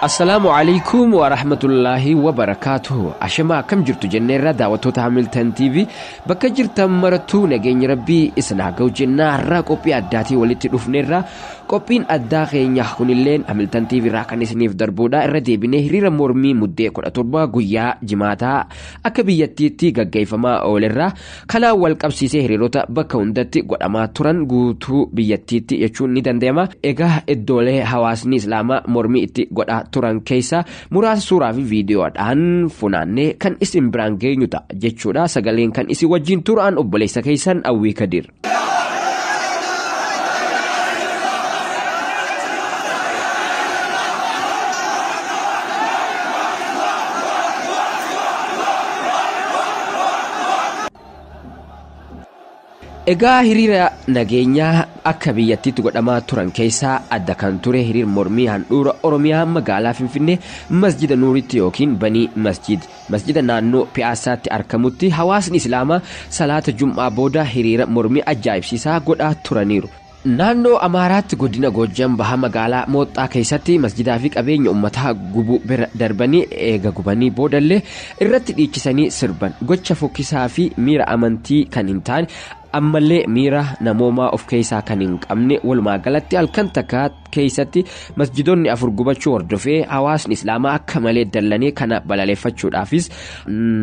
Assalaamu alaikum wa rahmatullaahi wa barakaatuhu. Ashamaa akkam jirtu jenneerra daawwattoota Hamilton TV bakka jirtan marattuu nageenya rabbii isin haa ga'u jennaa har'aa qophii addaatii walitti dhufneerra. Qophiin addaa keenya kunilleen Hamilton TV irraa kan isiniif darbuudha. Irra deebinee hiriira mormii muddee 17 guyyaa jimaataa akka biyyattiitti gaggeeffamaa oolerra. Kanaan wal qabsiisee hiriirota bakka hundatti godhamaa turan guutuu biyyattiitti jechuun ni danda'ama. Egaa iddoolee hawaasni islaamaa mormii itti godhaa turan keessa muraasa suuraa fi viidiyoodhaan funaannee kan isin biraan geenyu ta'a jechuudha. Sagaleen kan isin wajjin turan obboleessa keessan Awwii Kadir. Egaa hiriira nageenyaa akka biyyattiitti godhamaa turan keessaa adda kan ture hiriir mormii handhuura Oromiyaa magaalaa Finfinnee masjida Nuuritti yookiin Banii Masjid masjida naannoo Piyaasaatti argamutti hawaasni Islaamaa salaata Jum'aa booda hiriira mormii ajaa'ibsiisaa godhaa turaniiru. Naannoo Amaaraatti godina Goojjam baha magaalaa Mooxxaa keessatti masjidaa fi qabeenya uummataa gubuu bira darbanii eega gubanii boodallee irratti dhiichisanii sirban gocha fokkisaa fi miira amantii kan hin taane ammallee miira namoomaa of keessaa kan hin qabne walumaa galatti halkan takka keessatti masjidoonni 4 gubachuu hordofee hawaasni islaamaa akka malee dallanii kana balaleeffachuudhaafis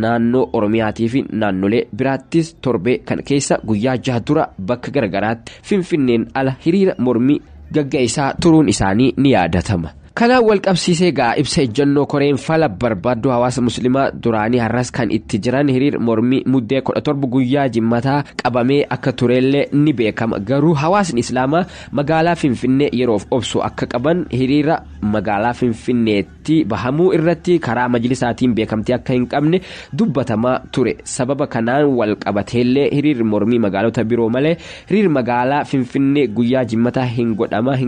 naannoo Oromiyaatii fi naannolee biraattis torbee kan keessa guyyaa 6 dura bakka garagaraatti Finfinneen ala hiriira mormii gaggeessaa turuun isaanii ni yaadatama. Kanaan wal qabsiisee gaa ibsa ejjennoo koreen fala barbaadduu hawaasa musliimaa duraanii har'as kan itti jiran hiriir mormii muddee 17 guyyaa jimmataa qabamee akka turellee ni beekama. Garuu hawaasni islaamaa magaalaa Finfinnee yeroof obsu akka qaban hiriira magaalaa Finfinneetti bahamuu irratti karaa majlisaatiin beekamtii akka hin qabne dubbatamaa ture. Sababa kanaan wal qabateellee hiriir mormii magaalota biroo malee hiriir magaalaa Finfinnee guyyaa jimmataa hin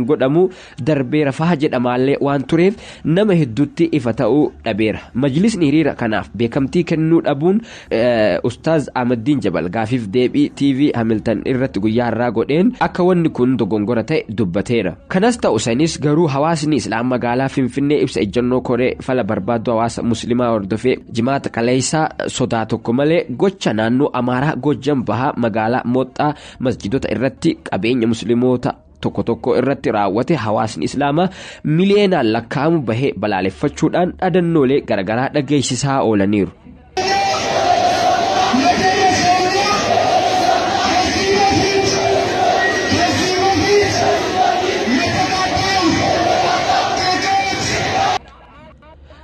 godhamu darbee rafaa jedhamaallee waan tureef nama hedduutti ifa ta'uu dhabeera. Majlisni hiriira kanaaf beekamtii kennuu dhabuun Ustaaz Ahmadiin Jabal gaafiif deebii TV Hamilton irratti guyyaa har'aa godheen akka wanni kun dogongora ta'e dubbateera. Kanas ta'u sanis garuu hawaasni Islaam magaalaa Finfinnee ibsa ejjennoo koree fala barbaaddu hawaasa musliimaa hordofee jimaata kaleessaa sodaa tokko malee gocha naannoo Amaaraa Goojjam bahaa magaalaa Mooxxaa masjidota irratti qabeenya musliimoota tokko tokko irratti raawwate hawaasni islaamaa miliyeenaan lakkaa'amu bahee balaaleffachuudhaan dhadannoolee garagaraa dhageessisaa oolaniiru.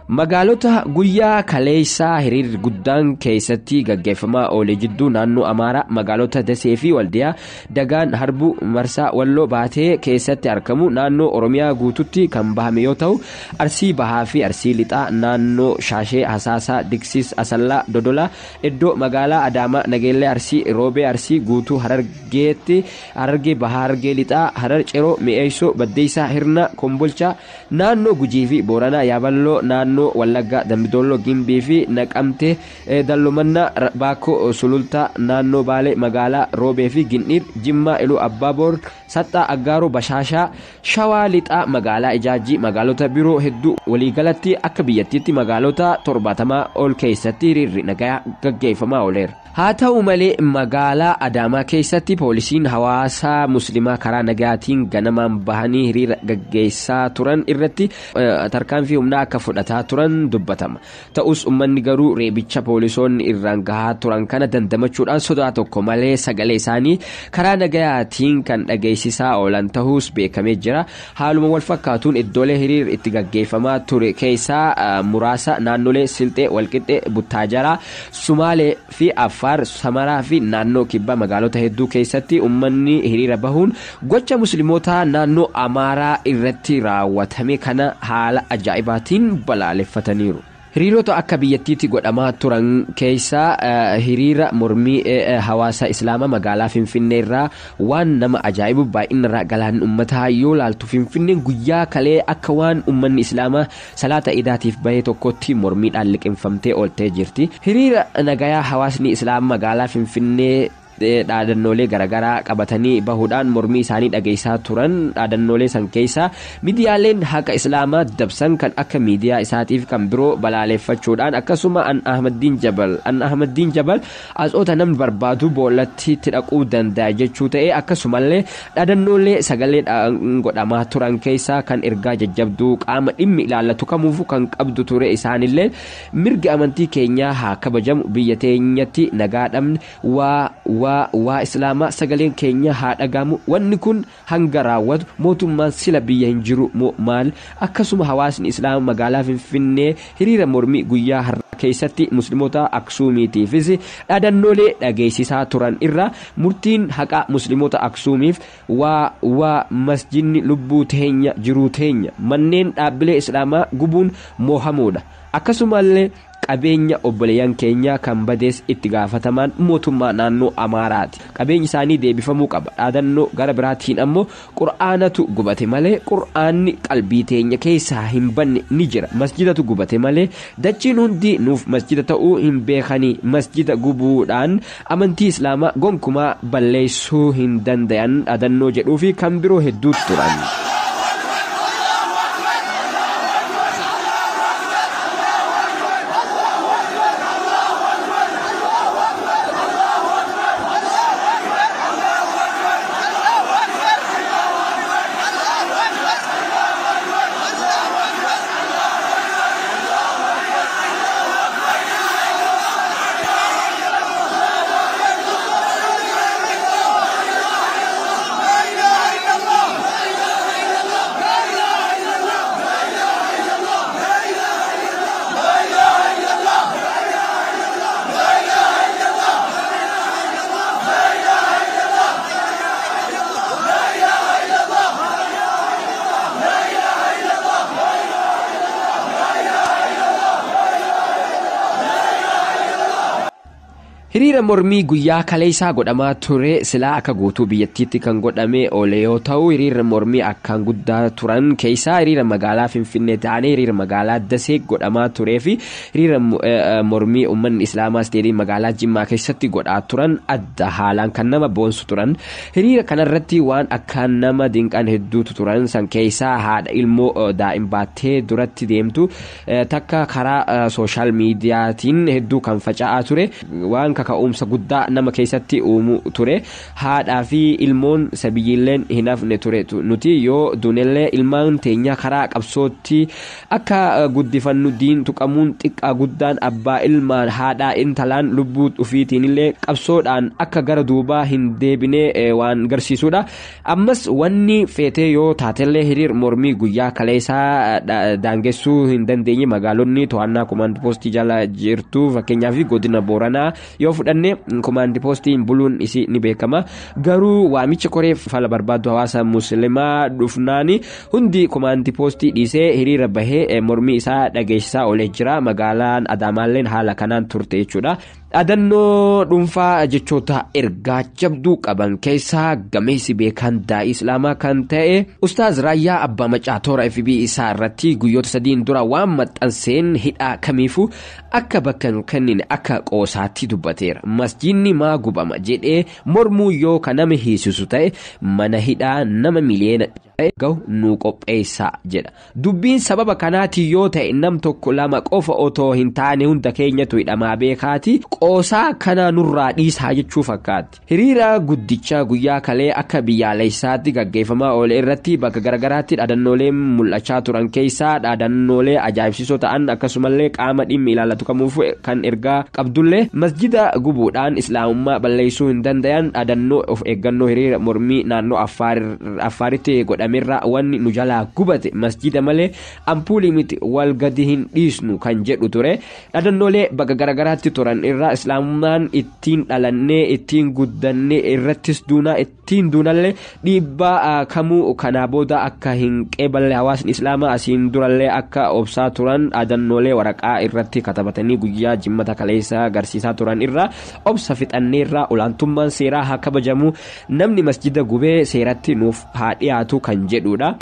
Magaalota guyyaa kaleessaa hiriirri guddaan keessatti gaggeeffamaa oole jidduu naannoo Amaaraa magaalota Dasee fi Waldiyaa Dagaan Harbuu Marsaa Walloo Baatee keessatti argamu naannoo Oromiyaa guututti kan bahame yoo ta'u Arsii Bahaa fi Arsii Lixaa naannoo Shaashee Hasaasaa Diksis Asallaa Dodolaa iddoo magaalaa Adaamaa Nageellee Arsii Roobee Arsii guutuu Harargeetti Harargee Bahaa Harargee Lixaa Harar Ciroo Mi'eessoo Baddeessaa Hirna Kombolchaa naannoo Gujii fi Booranaa Yaaballoo naannoo Wallaggaa Dambidolloo Gimbii fi Naqamtee Dallumannaa Baakoo Sulultaa naannoo Baalee magaalaa Roobee fi Gindhiir Jimmaa Iluu Abbaaboor Saxxaa Aggaaroo Bashaashaa Shawaa Lixaa magaalaa Ijaajjii magaalota biroo hedduu waliigalatti akka biyyattiitti magaalota 70 ol keessatti hiriirri nagaa gaggeeffamaa ooleera. Haa ta'u malee magaalaa Adaamaa keessatti poolisiin hawaasa musliimaa karaa nagaatiin ganamaan bahanii hiriira gaggeessaa turan irratti tarkaanfii humnaa akka fudhataa turan dubbatama. Ta'us uummanni garuu reebicha poolisoonni irraan gahaa turan kana dandamachuudhaan sodaa tokko malee sagalee isaanii karaa nagayaatiin kan dhageessisaa oolan ta'uus beekamee jira. Haaluma wal fakkaatuun iddoolee hiriirri itti gaggeeffamaa ture keessaa muraasa naannolee Silxee, Walqixxee, Buttaajaraa, Sumaalee fi Affaar, Samaraa fi naannoo Kibbaa magaalota hedduu keessatti uummanni hiriira bahuun gocha musliimotaa naannoo Amaaraa irratti raawwatame kana haala ajaa'ibaatiin balaaleffataniiru. Hiriirota akka biyyattiitti godhamaa turan keessaa hiriira mormii hawaasa Islaamaa magaalaa Finfinnee irraa waan nama ajaa'ibu baay'inarraa galaanni uummataa yoo laaltu Finfinneen guyyaa kalee akka waan uummanni Islaamaa salaata idaatiif bahee tokkotti mormiidhaan liqimfamtee ooltee jirti. Hiriira nagayaa hawaasni Islaamaa magaalaa Finfinnee Dhaadannoolee garaagaraa qabatanii bahuudhaan mormii isaanii dhageessaa turan. Dhaadannoolee san keessaa miidiyaaleen haqa islaamaa dabsan kan akka miidiyaa isaatiif kan biroo balaaleffachuudhaan, akkasuma an Ahmaddiin Jabal, an Ahmaddiin Jabal asxoota namni barbaadu boollatti itti dhaquu danda'a jechuu ta'e, akkasumallee dhaadannoolee sagalee godhamaa turan keessaa kan ergaa jajjabduu qaama dhimmi ilaallatu kamuufuu kan qabdu ture. Isaanillee mirgi amantii keenyaa haa kabajamu, biyya teenyatti nagaa dhabne, waa waa waa islaamaa sagaleen keenya haa dhagamu, wanni kun hanga raawwatu mootummaan sila biyya hin jiru moo maal? Akkasuma hawaasni islaamaa magaalaa Finfinnee hiriira mormii guyyaa har'aa keessatti musliimoota Aksuumiitiifis dhaadannoolee dhageessisaa turan irra murtiin haqaa musliimoota Aksuumiif, waa waa masjidni lubbuu teenya, jiruu teenya, manneen dhaabbilee islaamaa gubuun moohamuudha, akkasumallee qabeenya obboleeyyan keenya kan badees itti gaafatamaan mootummaa naannoo Amaaraati, qabeenyi isaanii deebifamuu qaba. Dhaadannoo gara biraatiin ammoo qur'aanatu gubate malee qur'aanni qalbii teenya keessaa hin banne ni jira, masjidatu gubate malee dachiin hundi nuuf masjida ta'uu hin beekanii, masjida gubuudhaan amantii islaamaa gonkumaa balleessuu hin dandayan dhaadannoo jedhuu fi kan biroo hedduutu turan. Hiriira mormii guyyaa kaleessaa godhamaa ture silaa akka guutuu biyyattiitti kan godhame oole yoo ta'u, hiriira mormii akkaan guddaa turan keessaa hiriira magaalaa Finfinnee ta'anii hiriira magaalaa Dasee godhamaa turee fi hiriira mormii uummanni Islaamaa isteedii magaalaa Jimmaa keessatti godhaa turan adda haalaan kan nama boonsu turan. Hiriira kanarratti waan akkaan nama dinqan hedduutu turan. San keessaa haadha ilmoo daa'im baattee duratti deemtu takka karaa sooshaal miidiyaatiin hedduu kan faca'aa ture, waan kaka'umsa guddaa nama keessatti uumu ture. Haadhaa fi ilmoon sabiyyiilleen hin hafne ture. Nuti yoo dunellee ilmaan teenya karaa qabsootti akka guddifannu, diin tuqamuun xiqqaa guddaan, abbaa ilmaan, haadhaa intalaan lubbuu ofiitiinillee qabsoodhaan akka gara duubaa hin deebine waan garsiisudha. Ammas wanni feetee yoo taatellee hiriir mormii guyyaa kaleessaa daangessuu hin dandeenye. Magaalonni to'annaa komaand poostii jala jirtu, fakkeenyaaf godina Booranaa yoo fudhanne, komaandi poostiin buluun isii ni beekama, garuu waamicha koree fala barbaadu hawaasa muslimaa dhufnaani hundi komaandi poostii dhiisee hiriira bahee mormii isaa dhageessisaa oolee jira. Magaalaan Adaamaalleen haala kanaan turte jechuudha. Dhaadannoo dhuunfaa jechoota ergaa jabduu qaban keessaa gameessi beekan daa'ii islaamaa kan ta'e Ustaaz Raayyaa Abbaa Macaa toora FB isaa irratti guyyoota 3n dura waan maxxanseen hidhaa kamiifuu akka bakka hin kennine akka qoosaatti dubbateera. Masjidni maa gubama jedhee mormuu yoo kan nama hiisisu ta'e mana hidhaa nama miliyoona gahu nu qopheessaa jedha. Dubbiin sababa kanaati yoo ta'e nam tokko lama qofa otoo hin taane hunda keenyatu hidhamaa beekaati. Qoosaa kana nurraa dhiisaa jechuu fakkaatti. Hiriira guddicha guyyaa kalee akka biyyaalessaatti gaggeeffamaa oole irratti bakka garagaraatti dhaadannoolee mul'achaa turan keessaa dhaadannoolee ajaa'ibsiisoo ta'an, akkasumallee qaama dhimmi ilaallatu kamuuf kan ergaa qabdullee, masjida gubuudhaan islaamummaa balleessuu hin dandayan, dhaadannoo of eeggannoo hiriira mormii naannoo Affaaritti godhamerra wanni nu jalaa gubate masjida malee ampuulii miti, wal gadi hin dhiisnu kan jedhu ture. Dhaadannoolee bakka garagaraatti turan irraa islaamummaan ittiin dhalannee, ittiin guddannee, irrattis duunaa, ittiin duunallee dhiibbaa kamuu kanaa booda akka hin qeeballe hawaasni islaamaa asiin durallee akka obsaa turan, dhaadannoolee waraqaa irratti katabatanii guyyaa jimmata kaleessa agarsiisaa turan irraa obsa fixanneerraa, olaantummaan seeraa haa kabajamu, namni masjida gubee seeratti nuuf haa dhiyaatu kan jedhudha.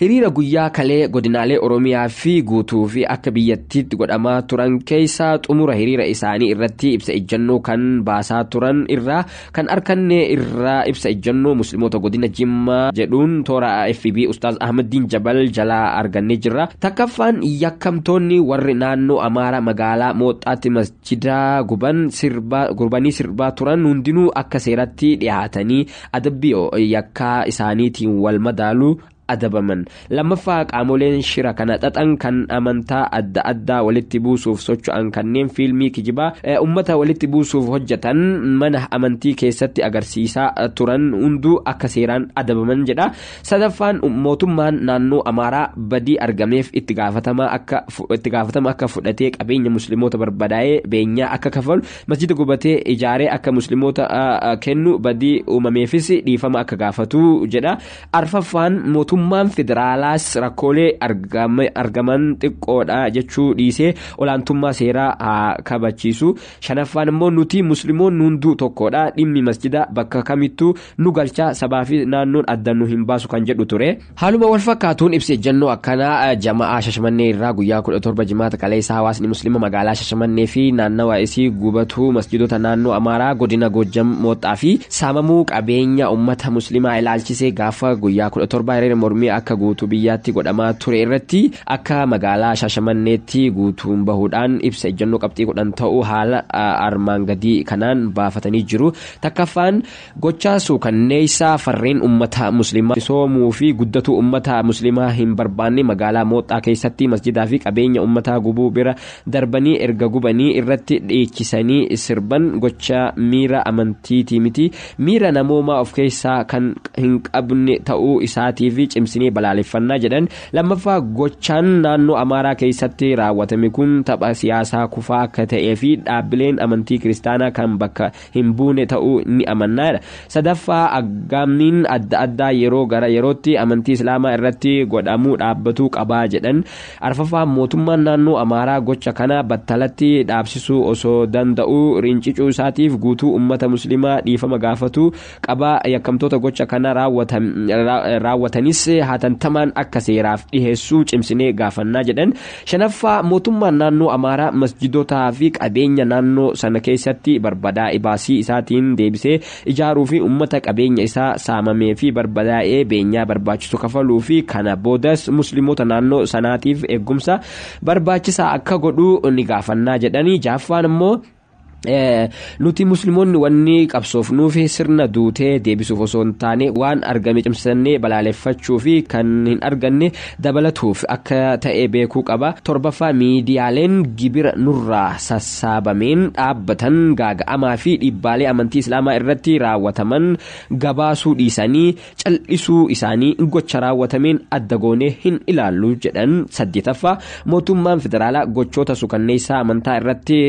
Hiriira guyyaa kalee godinaalee Oromiyaa fi guutuu fi akka biyyattiitti godhamaa turan keessaa xumura hiriira isaanii irratti ibsa ejjennoo kan baasaa turan irraa kan arkanne irraa ibsa ejjennoo musliimoota godina Jimmaa jedhuun toora FB Ustaaz Ahmadiin Jabal jalaa argannee jirra. Takkaffaan yakkamtoonni warri naannoo Amaaraa magaalaa Mooxaatti masjida gubanii sirbaa turan hundinuu akka seeratti dhiyaatanii adabbii yakkaa isaaniitiin wal madaalu adabaman. Lammaffaa qaamoleen shira kana xaxan kan amantaa adda addaa walitti buusuuf socho'an kanneen fiilmii kijibaa ummata walitti buusuuf hojjetan mana amantii keessatti agarsiisaa turan hunduu akka seeraan adabaman jedha. Sadaffaan mootummaan naannoo Amaaraa badii argameef itti gaafatama akka fudhatee qabeenya musliimoota barbadaa'ee beenyaa akka kafalu, masjida gubatee ijaaree akka musliimoota kennu, badii uumameefis dhiifama akka gaafatu jedha. Arfaffaan mootummaan federaalaas rakkoolee argaman xiqqoodha jechuu dhiisee olaantummaa seeraa haa kabachiisu. Shanaffaan immoo nuti musliimoonni hunduu tokkodha, dhimmi masjida bakka kamittuu nu galchaa, sabaa fi naannoon adda nu hin baasu kan jedhu ture. Haaluma wal fakkaatuun ibsa ejjennoo akkanaa jama'aa Shashamannee irraa guyyaa 17 jimaata kaleessa hawaasni musliima magaalaa Shashamannee fi naannawa isii gubatuu masjidota naannoo Amaaraa godina Goojjam Mooxaa fi saamamuu qabeenya uummata musliimaa ilaalchisee gaafa guyyaa 17 hiriira mormii akka guutuu biyyaatti godhamaa ture irratti akka magaalaa Shashamanneetti guutuun bahuudhaan ibsa ejjennoo qabxii 10 ta'uu haala armaan gadii kanaan baafatanii jiru. Takkaffaan gochaa suukanneessaa farreen uummata musliimaa soomuu fi guddatuu uummata musliimaa hin barbaanne magaalaa Mooxaa keessatti masjidaa fi qabeenya uummataa gubuu bira darbanii erga gubanii irratti dhiichisanii sirban gocha miira amantiitii miti miira namoomaa of keessaa kan hin qabne ta'uu isaatiif cimsinee balaaleffannaa jedhan. Lammaffaa gochaan naannoo Amaaraa keessatti raawwatame kun tapha siyaasaa kufaa akka ta'ee fi dhaabbileen amantii kiristaanaa kan bakka hin buune ta'uu ni amannaadha. Sadaffaa aggaamniin adda addaa yeroo gara yerootti amantii islaamaa irratti godhamuu dhaabbatuu qabaa jedhan. Arfaffaa mootummaan naannoo Amaaraa gocha kana battalatti dhaabsisuu osoo danda'u rincicuu isaatiif guutuu uummata musliimaa dhiifama gaafatu qabaa. Yakkamtoota gocha kana raawwatanis hatantamaan akka seeraaf dhiheessuu cimsinee gaafannaa jedhan. Shanaffaa mootummaan naannoo Amaaraa masjidotaa fi qabeenya naannoo sana keessatti barbadaa'e baasii isaatiin deebisee ijaaruu fi uummata qabeenya isaa saamamee fi barbadaa'ee beenyaa barbaachisu kafaluu fi kana boodas musliimoota naannoo sanaatiif eegumsa barbaachisaa akka godhu ni gaafannaa jedhanii. Jaaffaan immoo nuti musliimoonni wanni qabsoofnuuf sirna duutee deebisuuf osoo hin taane waan argame cimsannee balaaleffachuu fi kan hin arganne dabalatuuf akka ta'e beekuu qaba. Torbaffaa miidiyaaleen gibira nurraa sassaabameen dhaabbatan gaaga'amaa fi dhiibbaalee amantii islaamaa irratti raawwataman gabaasuu dhiisanii cal'isuu isaanii gocha raawwatameen adda goonee hin ilaallu jedhan. Saddeetaffaa mootummaan federaalaa gochoota suukanneessaa amantaa irratti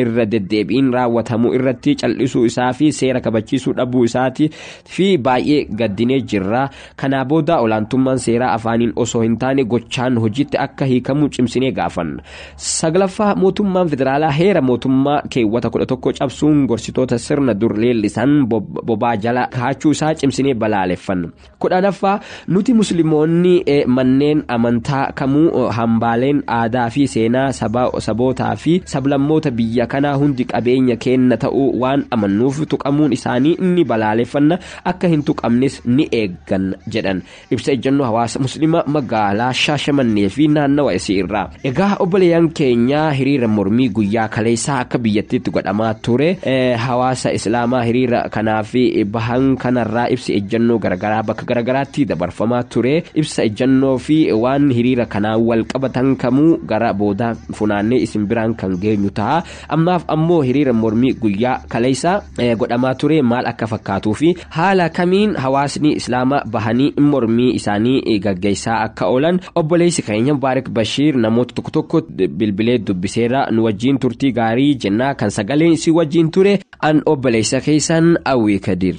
irra deddeebiin raawwatamu irratti cal'isuu isaa fi seera kabachiisuu dhabuu isaati fi baay'ee gaddinee jirra. Kanaa booda olaantummaan seeraa afaaniin osoo hin taane gochaan hojiitti akka hiikamu cimsinee gaafanna. Saglaffaa mootummaan federaalaa heera mootummaa keewwata 11 cabsuun gorsitoota sirna dur leellisan bobaa jala kaachuu isaa cimsinee balaaleffanna. 10ffaa nuti musliimoonni manneen amantaa kamuu hambaaleen aadaa fi seenaa sabootaa fi sablammoota biyya kanaa hundi qabeenya kenna ta'uu waan amannuuf tuqamuun isaanii ni balaaleffanna, akka hin tuqamnes ni eegganna jedhan. Ibsa ejjennoo hawaasa musliima magaalaa Shaashamannee fi naannawa isii irraa. Egaa obboleeyyan keenya hiriira mormii guyyaa kaleessaa akka biyyattiitti godhamaa ture hawaasa islaamaa hiriira kanaaf bahan kanarraa ibsa ejjennoo garagaraa bakka garagaraatti dabarfamaa ture. Ibsa ejjennoo fi waan hiriira kanaa wal qabatan kamuu gara boodaa funaannee isin biraan kan geenyu ta'a. Ammaaf ammoo hiriira mormii guyyaa kaleessaa godhamaa ture maal akka fakkaatuu fi haala kamiin hawaasni islaamaa bahanii mormii isaanii gaggeessaa akka oolan obboleessi keenya Mubaarak Bashiir namoota tokko tokko bilbilee dubbiseera. Nu wajjin turtii gaarii jennaa kan sagaleen si wajjin ture an obboleessa keessan Awwii Kadir.